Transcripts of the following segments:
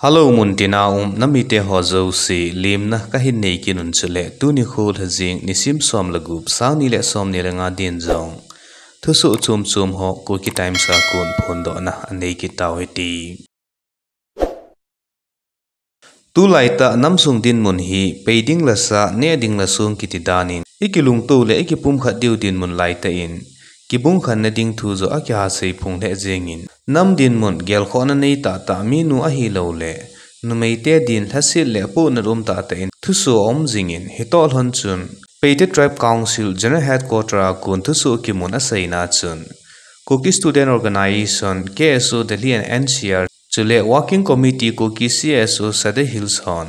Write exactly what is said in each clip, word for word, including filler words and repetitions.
Hello, muntina um namite ho jouse, lemna kahin nei kit un chule, tuni kho lhajing nisim som le gup, sang ni le som ni le nga din jong thusoh chom chom ho Kuki Times a kon phondohna anei kit tau hite. Tulai tah namsung dinmun hi pei ding le sa, neh ding le song kiti danin, ikilungto le ikipumkhat diu dinmun laitah in, kibungkhanna ding thu joh akihasei phung lheh jengin, nam dinmun gelkhohna nei tahtah minu ahilouleh numeite din lhaset le apohnat um tahtah in thusoh aum jingin, hitoh lhon chun Paite Tribe Council General Headquarter a kon thusoh kimun aseina chun, Kuki Student Organisation, K S O Delhi and N C R, chule Working Committee Kuki C S O Sadar Hills hon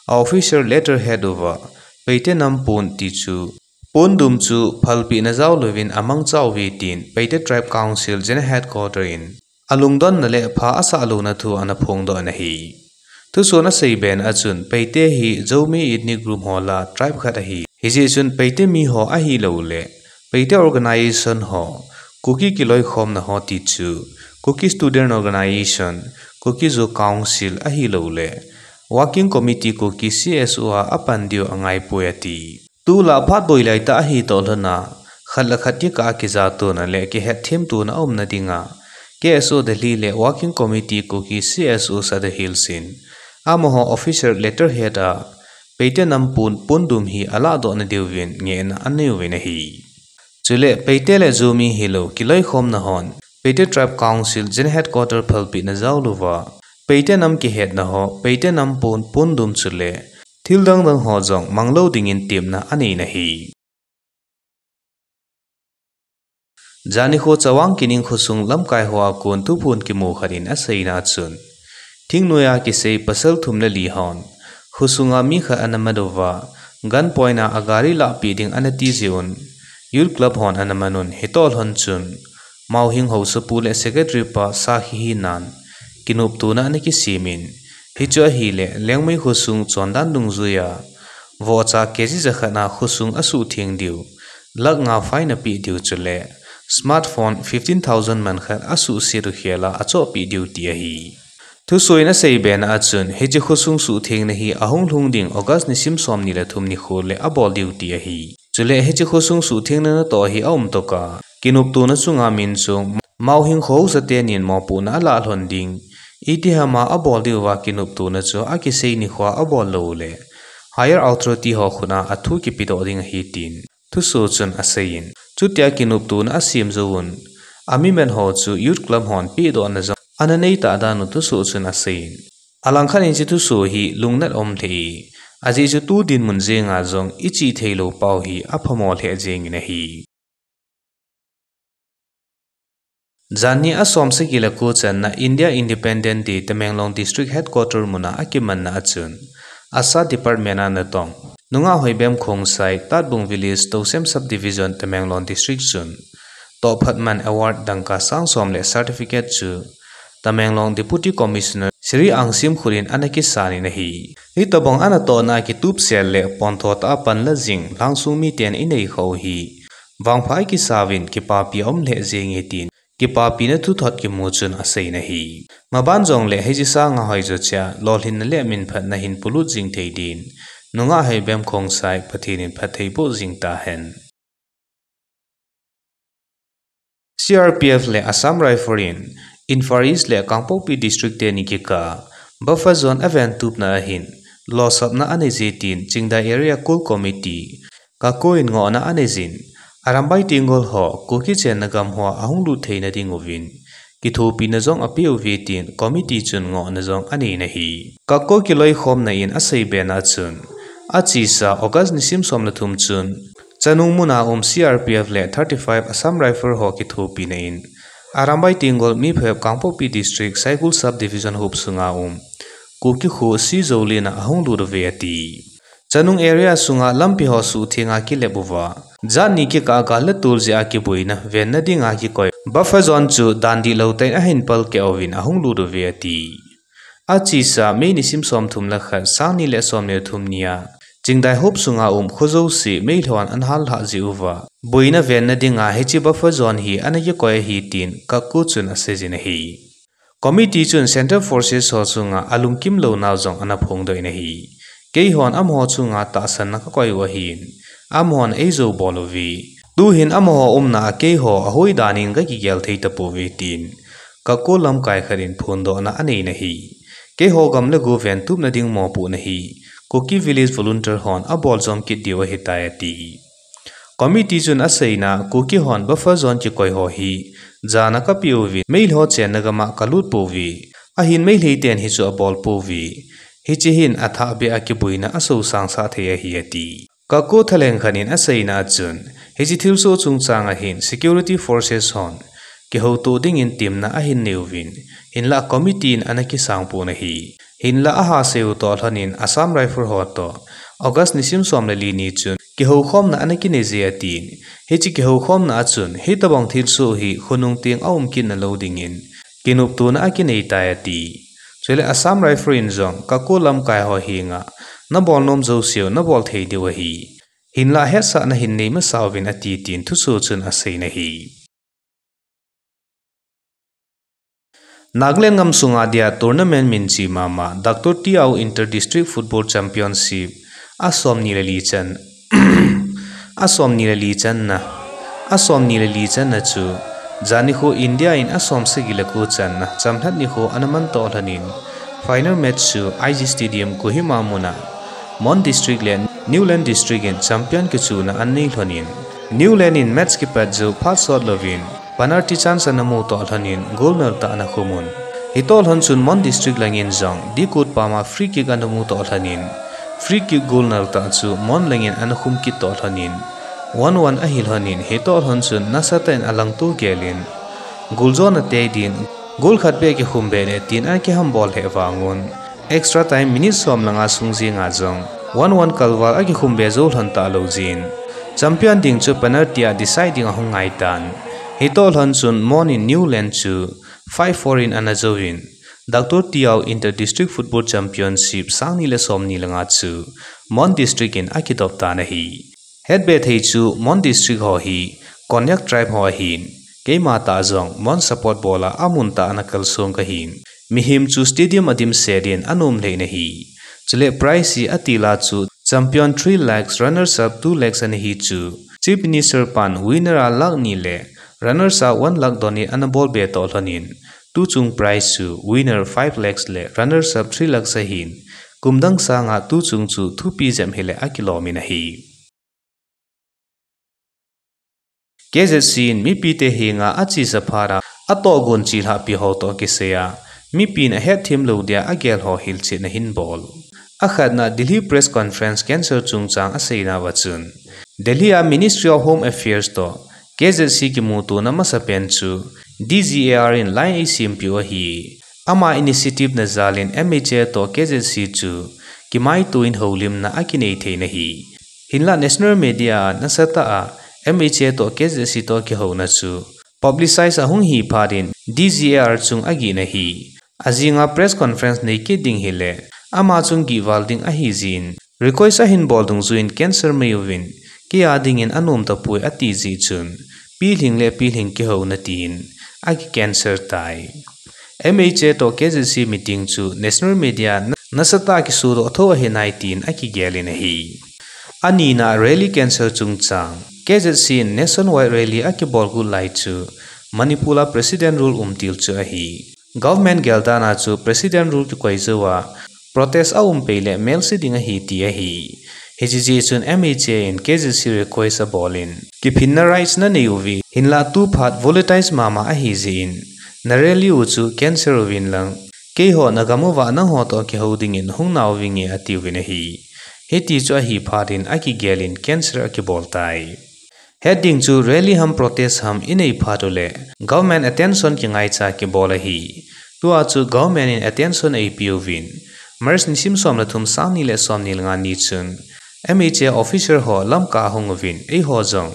a official letterhead uva, Paite nam pon ti chu, pondum chu phalpehna jaolouvin amangcha uve tin Paite Tribe Council General Headquarter in alungdonna le pha asah louna thu ana phongdoh in ahi. Thusoh in asei bena chun Paite hi Zomi ethnic group ho lah a tribe khat ahi. Hijeh chun Paite mi ho ahilouleh Paite organization ho, Kuki kiloikhomna ho ti chu, Kuki Student Organisation, Kuki Zo Council ahilouleh Working Committee Kuki C S O a apan diu angaipoi ati. Tulai phat boilai tah ahi toh lhon a, khat le khat kikah a kijatona le kihetthem tona aumna dinga, K S O Delhi le Working Committee Kuki C S O Sadar Hills in, amaho official letterhead a, Paite nam pon pondum hi alahdohna diuvin ngehna anei uvin ahi. Chule Paite le Zomi hilou kiloikhomna hon, Paite Tribe Council General Headquarter phalpehna jaolouva, Paite nam kihetna ho, Paite nam pon pondum chule thil dangdang ho jong manglou dingin temna aneina ahi. Jani kho Chawang Kining khosung lamkai hoa kon thuphon kimu khat in aseina chun, thingnoiya kisei pasal thum le li hon khosunga mi khat ana mat uva, gunpoint a agari lahpeh ding ana ti jeh un, Youth Club hon ana man un, hitoh lhon chun, Mauhing haosapu le secretary pa sakhi hinan, kinoptona ana kisem in, hichu ahile, Lengmei khosung chondan dungjuiya, vohcha K G jakhat na khosung asuhtheng diu, lakh nga fine apeh diu chule, smartphone fifteen thousand man khat asuhset u khel a achohpeh diu ti ahi. Thusoh in asei bena chun, hiche khosung suhthengna hi ahung lhung ding August nisim somni le thum nikho le abol diu ti ahi. Chule hiche khosung suhthengna natoh hi aumtoh a, kinoptona chunga min chun, Mauhing kho haosa tenin mopohna alah lhon ding, itihama abol diuva kinoptona chu akisei nikhoa abol lou le, higher authority ho khut a athu kipedoh ding ahi tin thusoh chun aseiyin, chutia kinoptona asem jouvun, amimen ho chu Youth Club hon pehdohna jong ana neitah dan u thusoh chun aseiyin, alangkhat in hiche thusoh hi lungnat aum lheh e, ajeh chu tu dinmun jenga jong ichihtheilou pau hi aphamo lheh jengin ahi. Jani a somsagi le ko channa India Independent Day Tamenglong District Headquarter muna akimanna a chun, ASHA Department a natong, Nungah Hoibem Khongsai, Tatbung Village, Tousem Subdivision, Tamenglong District chun, Tohphatman Award dangka sang som le certificate chu, Tamenglong Deputy Commissioner Shri Angsim khut in ana kisan in ahi. Hitobang a natohna kitupsel le pontho tah a panla jing lhangsung miten inei khah u hi, vangpha ikisauvin kipapi aum lheh jenge tin, kipapina thuthot kimu chun aseiyin ahi. Maban jongle hiche sanga hoijo cheh a, lolhinna le minphatna hin polut jing thei din, Nungah Hoibem Khongsai Pathen in phattheiboh jing tahen. C R P F le Assam Rifle in Imphal East le Kangpokpi District teni kikah a buffer zone aventupna ahin losapna anei je tin Chingdai Area Core Committee, KACO in ngohna aneijin, Arambai Tenggol ho Kuki chenna gam hoa ahung lut theina dinguvin kithopina jong apeuve tin committee chun ngohna jong aneiyin ahi. KACO kiloikhomna in asei bena chun, achesa August nisim som le thum chun, Chanung muna um C R P F le thirty-five Assam Rifle ho kithopina in, Arambai Tenggol mi phabep Kangpokpi District Saikul Subdivision hopsunga um Kuki kho C Zolian a ahung lut uve ati. Chanung area sunga lampi ho suhthenga kilep uva, jani kikah a gal le tol jeh a kiboina venna dinga kikoi buffer zone chu dan dihlou tah in ahin palkeh uvin ahung lut uve ati. Achesa May nisim somthum le khat, sangni le somni le thum nia Chingdai hopsunga um kho jouse meilhon ana hallhah jeh uva, boina venna dinga hiche buffer zone hi ana kikoi ahi tin KACO chun aseijin ahi. Committee chun Central Forces ho chunga alungkim lou nau jong ana phongdoh in ahi. Keihon amaho chunga tahsanna kakoi u ahin, amahon eijou bol uve. Tuhin amaho umna a keiho ahoidan in kakigel thei tapouve tin Kako lamkai khat in phondohna anei in ahi. Keiho gam le go ventupna ding mopohna hi Kuki Village Volunteer hon abol jom kit diu ahitai ati. Committee chun aseina, Kuki hon buffer zone kikoi ho hi jana kapeh uvin, Meitei ho chenna gama kalut pouve. Ahin Meitei ten hichu abol pouve. Hiche hin athahbeh a kibuina asosangsah thei ahi ati. Kako thalheng khat in aseina a chun, hiche thilsoh chungchang a hin security forces hon kihoutoh dingin temna ahin nei uvin, hinlah committee in ana kisang pon ahi. Hinlah ahasei u toh lhonin Assam Rifle ho toh August nisim som le li ni chun kihoukhomna ana kinei je atin, hiche kihoukhomna a chun hitobang thilsoh hi khonung teng aum kit nalou dingin kinoptona akinei tai ati. Chule Assam Rifle in jong Kako lamkai ho henga nabol nom jouseu nabol thei diu ahi. Hinlah hetsahna hin nei masa uvin ati tin thusoh chun asei in ahi. Nagaland gamsunga dia tournament minche mama Doctor T. Ao Inter District Football Championship a somni le li chan a somni le li channa a somni le li channa chu jani kho India in a somsagi le ko channa chamlhat nikho ana man toh lhonin final match chu I G Stadium Kohima muna Mon District le Niuland District in champion kichuna anei lhonin, Niuland in match kipat jou phat sot louvin penalty chance ana mu toh lhonin goal nal tah ana khumun. Hitoh lhon chun Mon District langin jong D Kutpama free kick ana mu toh lhonin free kick goal nal tah chu Mon langin ana khum kit toh lhonin one one ahi lhonin hitoh lhon chun nasatah in alangto gelin goal jona tei din goal khat beh kikhum be le tin ana kihambol lheh vangun extra time minute som le nga sung jenga jong one one kalval akikhum be jou lhon talou jin champion ding chu penalty a decide ding ahung ngai tan. Hitoh lhon chun Mon in Niuland chu five four in ana jouvin Doctor T. Ao Inter District Football Championship sangni le somni le nga chu Mon District in akidop tan ahi. Hetbe thei chu Mon District ho hi Konyak tribe ho ahin, keima tah jong Mon support bol a amun tah ana kalsong kahin, mihem chu stadium a dimset in anom lheh in ahi. Chule prize hi atil a chu champion three lakhs, runners up two lakhs ana hi chu Chief Minister pan winner a lakh ni le runners a one lakh donate ana bol be toh lhonin, tuchung prize chu winner five lakhs le runners up three lakhs ahin, kum dang sanga tuchung chu thupi jep hile akilom in ahi. K Z C in mipite henga achesa phat a atohgon chelhahpi ho toh kisai a, mipin ahetthem lou dia agel ho hilchetna ahin bol. Akhatna Delhi Press Conference cancer chungchang aseina uva chun, Delhi a Ministry of Home Affairs toh K Z C kimutona masapen chu D G A R in line eisempeh u ahi. Ama initiative na jal in M H A toh K Z C chu kimaito in houlimna akinei thei in ahi. Hinlah national media a nasatah a M H A toh K Z C toh kihouna chu publicize ahung hi phat in D G A R chung agihna ahi. Ajinga press conference nei kit ding hile ama chung gihval ding ahi jin, request ahin bol dungjuiyin cancel mai uvin, kei a dingin anom tapoi ati jeh chun, pilhing le pilhing kihouna tin aki cancel tai. M H A toh K Z C meeting chu national media na-, nasatah a kisodoh thou ahi nai tin akigel in ahi. Anina rally cancel chungchang, K Z C in nationwide rally akibol got lai chu Manipur a President Rule umtil chu ahi. Government geldan a chu President Rule kikoi jou a protest aum pei le melse ding ahi ti ahi. Hiche jeh chun M H A in K Z C request abol in, kiphinna rights nanei uve, hinlah tu phat volatile mama ahi jeh in, na rally u chu cancel uvin lang, keiho nagam uva nangho toh kihou dingin hung nauvinge atiuvin ahi. Hiti chu ahi phat in akigel in cancel akibol tai. Hetding chu rally ham protest ham inei phat uleh government attention kingaicha kibol ahi. Tua chu government in attention eipeuvin, March nisim som le thum, sangni le somni le nga ni chun M H A officer ho Lamka ahung uvin, eiho jong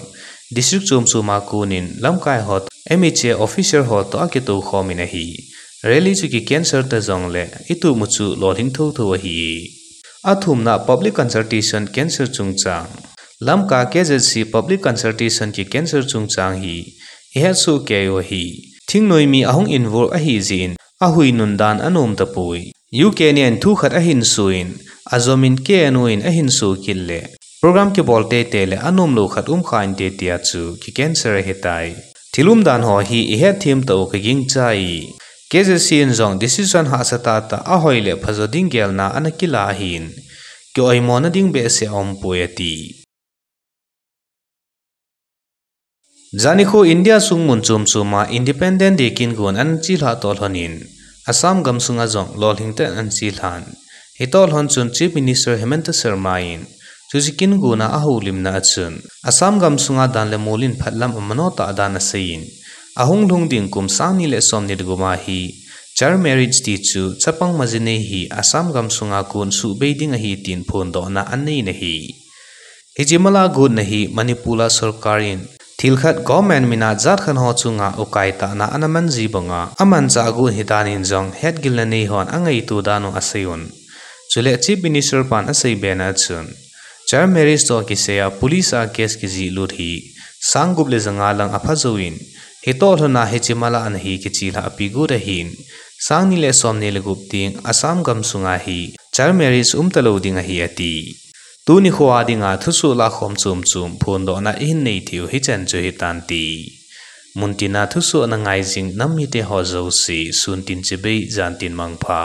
district chom chom a konin lamkai ho M H A officer ho toh akitoukhom in ahi. Rally chu kicancel ta jongle itup u chu lolhing thotho ahi. Athumna public consultation cancel chungchang, Lamka K Z C public consultation kicancel chungchang hi ihetsoh kei u ahi. Thingnoi mi ahung involve ahi jeh in ahuinun dan anom tapoi. U K nia thu khat ahin suin, ajomin K N O in ahin su kit le, program kibol teitei le anomlou khat umkha inte tia chu ki cancel ahitai. Thil umdan ho hi ihet them tauh kagingchai. K Z C in jong decision hahsa tahtah ahoi le phajo ding gelna ana kila ahin, ki-oimona ding behseh aumpoi ati. Jani kho India sung mun chom choma Independence Day kin gon ana chilhah toh lhonin, Assam gamsunga jong lolhing tah in ana chilhan. Hitoh lhon chun Chief Minister Himanta Sarma in, chuche kin gona ahoulimna a chun, Assam gamsunga dan le mol in phatlam amano tah dan aseiyin, ahung lhung ding kum sang ni le som ni le gup a hi, child marriage tichu chapang majinei hi Assam gamsunga kon suhbei ding ahi tin phondohna anei in ahi. Hiche mala gotna hi Manipur a sorkar in thil khat government mina jat khat ho chunga ukai tahna ana manji banga, amanchah got hidan in jong hetgilna nei hon angaito dan u aseiyun. Chule Chief Minister pan asei bena a chun, child marriage toh kisaiya police a case kijih lut hi sang gup le ja nga lang apha jouvin, hitoh lhona hiche mala ana hi kichilhah pi got ahin, sang ni le som ni le gup teng Assam gamsunga hi child marriage umtalou ding ahi ati. Tuni khoa dinga thusoh lakhom chom chom phondohna ihin nei diu hichan chu hitante. Muntina thusoh ana ngai jing nam mite ho jouse, sun tin chibai, jan tin mangpha.